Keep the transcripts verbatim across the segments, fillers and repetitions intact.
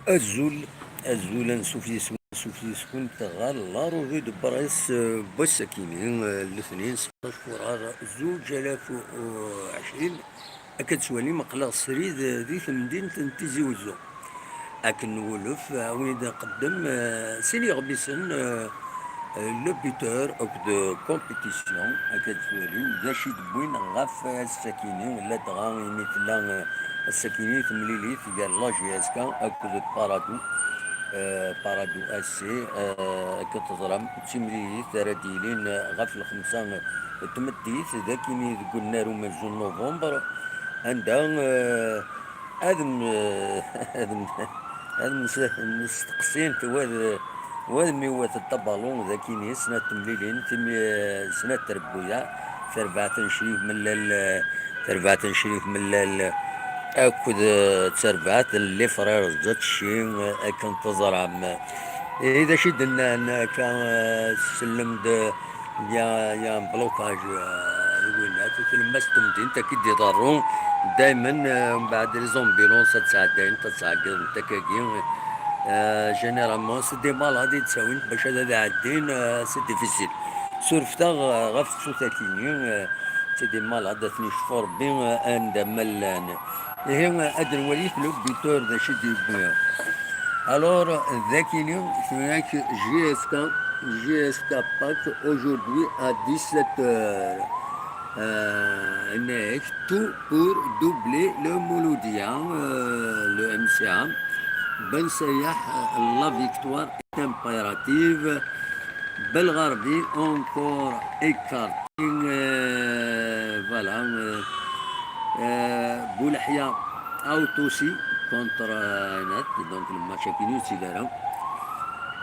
Azul, azul, ansuf yes-wen, ansuf yes-went ɣer la revue de presse, euh, n wass-akini, euh, letnin seṭṭac furar zuǧ alaf u ɛecrin. Akka d-tettwalim, aql-aɣ srid, euh, di temdint n Tizi Uzzu. Akken nwulef, euh, ad wen-id-nqeddem, euh, sin yeɣmisen, euh, euh, le buteur akked compétition, akka d-tettwalim, d acu i d-wwin ɣef ass-akini, ladɣa imi tella, euh, ass-akini temlilit gar la J S K akked Paradou, euh, Paradou S C, euh, akken teẓram, d timlilit ara d-yilin, euh, ɣef lxemsa, euh, n tmeddit, d akini deg unnar umenzu n novembre, anda, euh, ad m-, ad m-, ad m-, nesteqsint wad, wad mi iwat tabalun d akini snat temlilin, timi, snat trebbuyaɛ, tarbaɛt n Crif Mellal, tarbaɛt n Crif Mellal akked, eh, tarbaɛt n les frères Zatchi, eh, akken teẓram. Ihi d acu i d-nnan akka, eh, tsellem-d, eh, il y a, il y a un blocage, eh, di winnat, tlemmast n temdint akka i d-iḍerru, daymen, eh, mbeɛd les ambulances ad ttɛeddayent, ad ttɛeggiḍent akkagi, eh, généralement, c'est des malades i d-ttawint bac ad, ad ɛeddin, eh, c'est difficile. Surfet-aɣ, eh, ɣef tsut-agi-nni, eh, c'est des malades, ad ten-icfu Rebbi, eh, anda ma llan. Ihi, eh, ad nwali le buteur d acu i d-yewwi. Alors, d akini, tenna-k J S K, J S K Pack, aujourd'hui à dix-sept heures. Euh, tenna-k tout pour doubler le Mouloudia, euh, le M C A. Ben Sayah, euh, la victoire est impérative. Belgharbi encore écarté. Euh, voilà. Euh, euh, Boulahia out aussi contre, euh, Net. Donc le match est fini aussi là.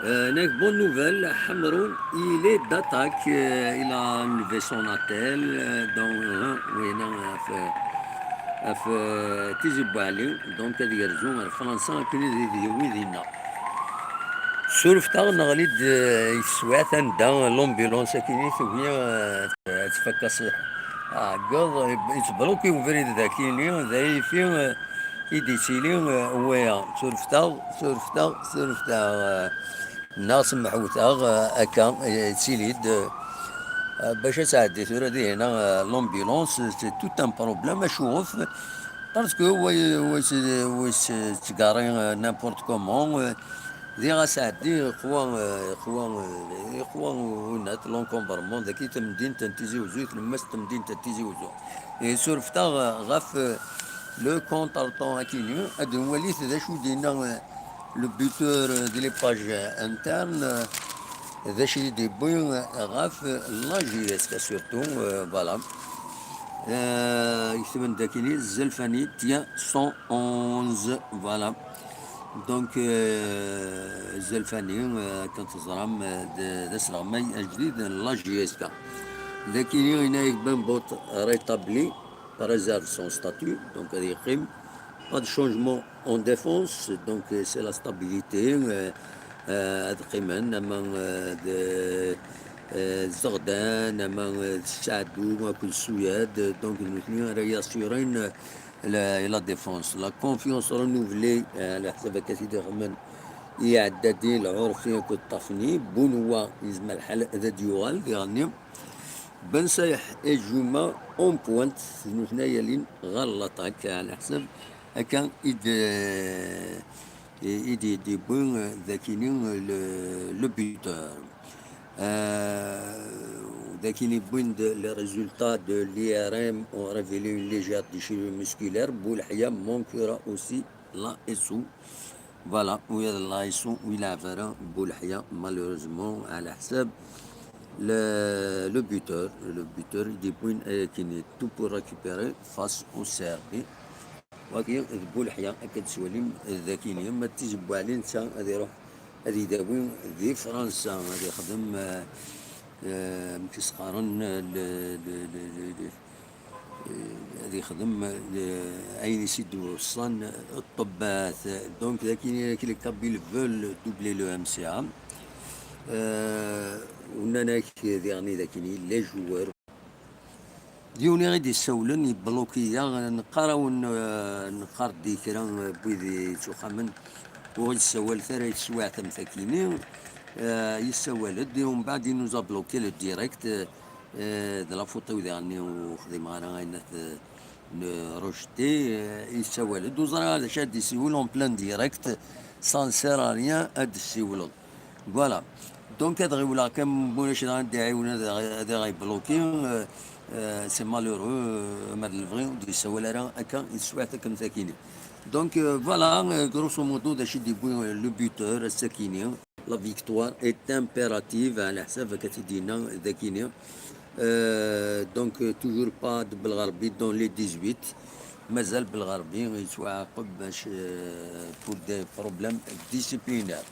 Euh, une bonne nouvelle, Hamroun, il est d'attaque, euh, il a enlevé son attel, euh, donc, euh, oui, non, euh, fait, a fait Tizi Bouali, donc ad yerzu ar Fransa akken ad d-yawi dinna. Surfet-aɣ, neɣli-d, eh, i teswiɛt anda l'ambulance akini tugi, eh, ad tfak-as aɛeggeḍ, yettbluki ubrid d akini, d ayfi, eh, i d-yettili, eh, waya. Surfet-aɣ, surfet-aɣ, surfet-aɣ, eh, neɣ semmḥewt-aɣ, eh, akka, eh, yettili-d, eh, bac ad tɛeddi tura dihina, eh, l'ambulance, c'est tout un problème, acuɣef? Parce que wa, wa, wa yettgari, euh, n'importe comment, euh, diɣ aseɛdi iqwa, euh, iqwa, euh, iqwa unat, l'encombrement dagi tamdint n Tizi Uzzu, i tlemmast n temdint n Tizi Uzzu. Et surfet-aɣ, euh, ɣef, euh, le contretemps akini, ad nwali d acu d-yenna, euh, le buteur, euh, de les pages internes, euh, d acu i d-yewwi, euh, ɣef, euh, la J S K surtout, euh, voilà. Euh, yekteb-d akini Zelfani tient cent onze, voilà. Donc, euh, Zelfani, euh, akken teẓram, euh, d, d asleɣmay ajdid n la J S K. D akini yenna-yak Bembout rétabli, préserve son statut, donc ad yeqqim. Pas de changement en défense, donc, euh, c'est la stabilité, euh, euh, ad qqimen, ama, euh, d, euh, d Zeɣdan, ama, euh, d Sseɛdu akked Suyad, donc nutni ara yassurin, euh, la, la défense. La confiance renouvelée, euh, ɛla ḥsab akka i t-id-ixemmen i Ɛeddadi, Lɛurfi akked Ṭafni. Bunwa yezmer lḥal ad d-yuɣal diɣenni. Ben Sayah et Jouma en pointe, d nutni ara yalin ɣer l'attaque, ɛla ḥsab akka i d, i d, i d-yewwi, euh, d akini, euh, le, le buteur. Euh, d akini wwin-d les résultats de l'I R M ont révélé une légère déchirure musculaire. Boulahia manquera aussi la S O. Voilà, u yella la S O, u yelɛeb ara Boulahia, malheureusement, ɛla ḥsab le, le buteur, le buteur, i d-yewwin ayakini, tout pour récupérer face au Serbie. Wagi d Boulahia, akka d-tettwalim, d akini, ma d Tizi Bouali netta ad iruḥ ad idawi di Fransa, ad ixdem, euh, euh, amek i s-qqaren, le, le, le, le, le, euh, ad ixdem, euh, ayen i s-id-weṣṣan ṭṭebbat. Donc, d akini, les Kabyles veulent doubler le M C A. Euh, u nnan-ak diɣen d akini, les joueurs. D yiwen i ɣ-d-issawlen, yebluki-yaɣ, neqqar-awen, euh, neqqar-d i kra, euh, n wid yettwaxxamen, ur yessawal ara i teswiɛt am takini. Euh, yessawal-d, et umbeɛd il nous a bloqué le direct. Euh, de la faute-iw diɣen, ur xdimeɣ ara ayen ad t-nrejeté. Euh, yessawal-d, ur ẓriɣ d acu ad d-yessiwel en plein direct, ça ne sert à rien ad d-tessiwleḍ. Voilà. Donc, ad ɣiwleɣ kan, mulac ad d-iɛiwen ad aɣ-, ad aɣ-ibloki. Euh, euh, c'est malheureux, euh, ma d lebɣi ur d-yessawal ara akka i teswiɛt akken takini. Donc, euh, voilà, euh, grosso modo, d acu i d-yewwi, euh, le buteur, ass-akini. La victoire est impérative, ɛla ḥsab akka t-id-yenna dakini. Euh, donc, euh, toujours pas de Belɣerbi dans les dix-huit. Mazal Belɣerbi yettwaɛaqeb bac, euh, pour des problèmes disciplinaires.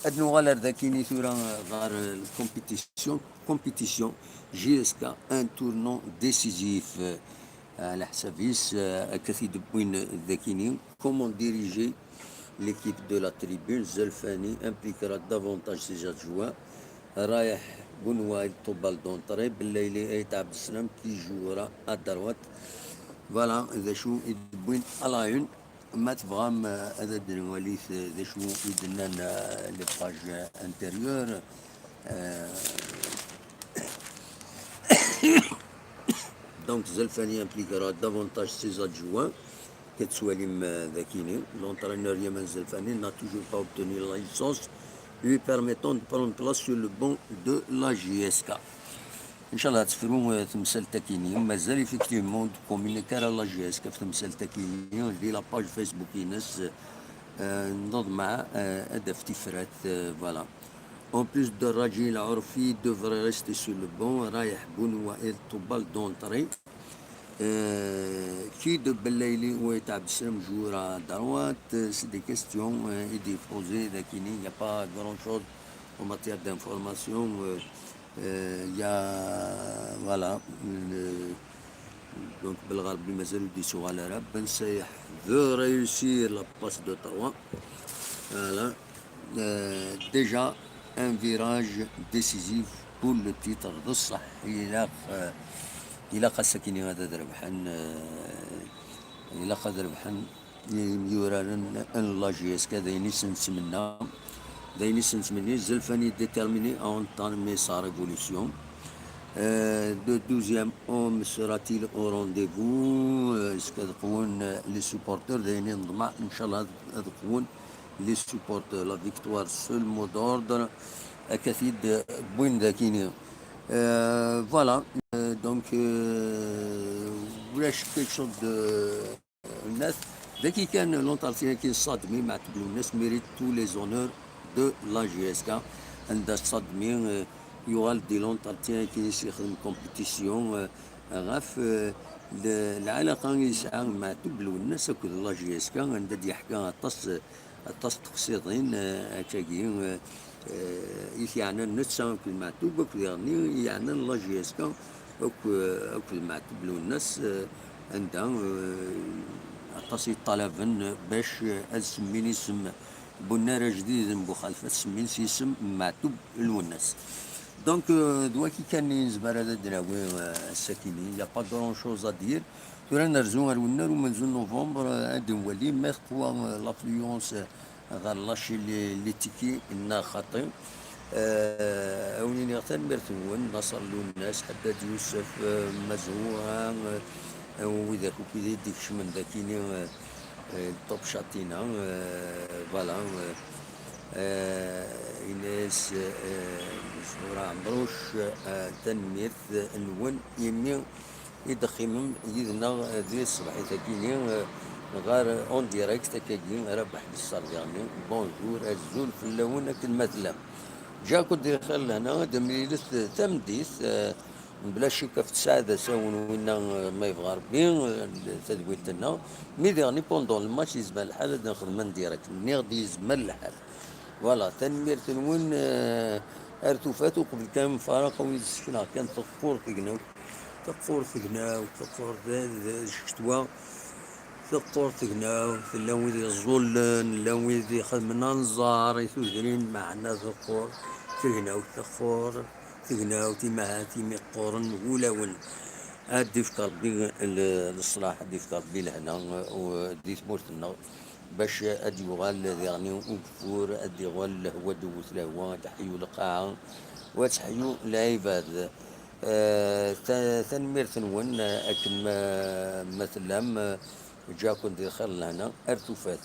Ad nuɣal ar dakini tura ɣer, euh, la compétition, compétition jusqu'à un tournant décisif. Euh, ɛla ḥsab-is, euh, akka t-id-wwin dakini. Comment diriger l'équipe de la tribune? Zelfani impliquera davantage ses adjoints. Rayeḥ Bounouail, Toubal d'entrée, Belaïli Ait Abdeslam qui jouera à droite. Voilà, d acu i d-wwin à la une. Ma tebɣam, euh, ad d-nwali d acu i d-nnan, euh, les pages intérieures. Euh, Donc, Zelfani impliquera davantage ses adjoints. Ad tettwalim, euh, dakini. L'entraîneur Yaman Zelfani n'a toujours pas obtenu la licence lui permettant de prendre place sur le banc de la J S K. Inchallah, ad tefru, euh, temsalt-akini. Mazal effectivement ur d-communiquer ara la J S K ɣef temsalt-akini. Di la page Facebook-ines, euh, neḍmeɛ, euh, ad d-taf tifrat, euh, voilà. En plus de Raji Laourfi devrait rester sur le banc, Rayeḥ Bounouail, Toubal d'entrée. Euh, qui de Belaïli ou Ait Abdeslam jouera à droite? C'est des questions, euh, et des posées, dakini. Il n'y a pas grand-chose en matière d'information. Euh, euh, il y a, voilà, le, donc Belgharbi mazal ur d-yessuɣal ara. Ben Saïh veut réussir la passe de trois. Voilà. Euh, déjà un virage décisif pour le titre. D ṣṣeḥ, ilaq, euh, ilaq ass-akini ad, ad rebḥen, euh, ilaq ad rebḥen yimyuraren n la J S K, d ayen i sen-nettmenna. D ayen i sen-nettmenni. Zelfani déterminé à entamer sa révolution. Euh, le douzième homme sera-t-il au rendez-vous? Euh, est-ce que ad qewwen, euh, les supporters? D ayen i neḍmeɛ, inchallah, ad qewwen les supporters. La victoire, c'est le mot d'ordre. Akka t-id-wwin dakini. Euh, voilà. Euh, donc, euh, ulac quelque chose de, euh, net. Daki kan l'entretien-agi n Sadmi, Maɛtub Lwennas mérite tous les honneurs de la J S K. Anda Sadmi, euh, yuɣal di l'entretien-agi s-yexdem compétition, euh, ɣef, euh, le-, lɛalaqa i yesɛa Maɛtub Lwennas akked la J S K, anda d-yeḥka aṭas, aṭas n teqsiḍin, euh, akkagi, euh, euh, i t-yeɛnan netta akked Maɛtub, akked yeɣni i yeɛnan la J S K akk-, akked Maɛtub Lwennas, euh, anda, euh, aṭas i ṭṭalaben bac, euh, ad semmin isem Bunnar ajdid n Buxalfa, semmin s yisem Maɛtub Lwennas. Donc, euh, d waki kan i nezmer ad d-nawi, euh, ass-akini. Il y a pas grand-chose à dire. Tura nerzu ar wennar umenzu n novembre, euh, ad nwali ma teqwa, euh, l'affluence, euh, ɣer Lachine, Letiki neɣ xaṭi. Euh, a wen-iniɣ tanemmirt-nwen, Naṣer Lwennas, Ḥaddad Yusef, euh, Mazhura, euh, euh, widak akk i d-ikecmen dakini, euh, euh, Top Chatina, euh, voilà, euh, euh, Inès, euh, Zhura Amrouche, euh, tanemmirt-nwen imi i d-teqqimem yid-neɣ di tṣebḥit-agi-nni, eh, ɣer en direct akkagi, Rabaḥ Bessar diɣenni. Bonjour, azul fell-awen akken ma tellam. Ǧǧiɣ-ken di lxir lehna, ad d-nemlilet tameddit, eh, mebla ccek ɣef tesɛa d asawen winna, eh, ma yebɣa Rebbi, eh, tadwilt-nneɣ. Mi diɣenni pendant le match yezmer lḥal ad nexdem en direct. Nniɣ-d yezmer lḥal. Voilà, tanemmirt-nwen, eh, ar tufat, uqbel kan nfaraq, a wen-d-ssekneɣ kan teqqur tegnawt. Teqqur tegnawt, teqqur d, d, d ccetwa, teqqur tegnawt, llan wid iẓẓullen, llan wid ixedmen anẓar i tudrin, meɛna teqqur tegnawt, teqqur tegnawt, imahat imi qquren wulawen. Ad d-ifk Rebbi l-, leṣlaḥ, ad d-ifk Rebbi lehna, u, di tmurt-nneɣ. bac ad d-yuɣal diɣen ugeffur, ad d-yuɣal lehwa, ad d-tewwet lehwa, ad teḥyu lqaɛa, u ad teḥyu lɛibad. Eh, ta-, tanemmirt-nwen, eh, akken ma, ma tellam, eh, ǧǧiɣ-ken di lxir n lehna, ar tufat.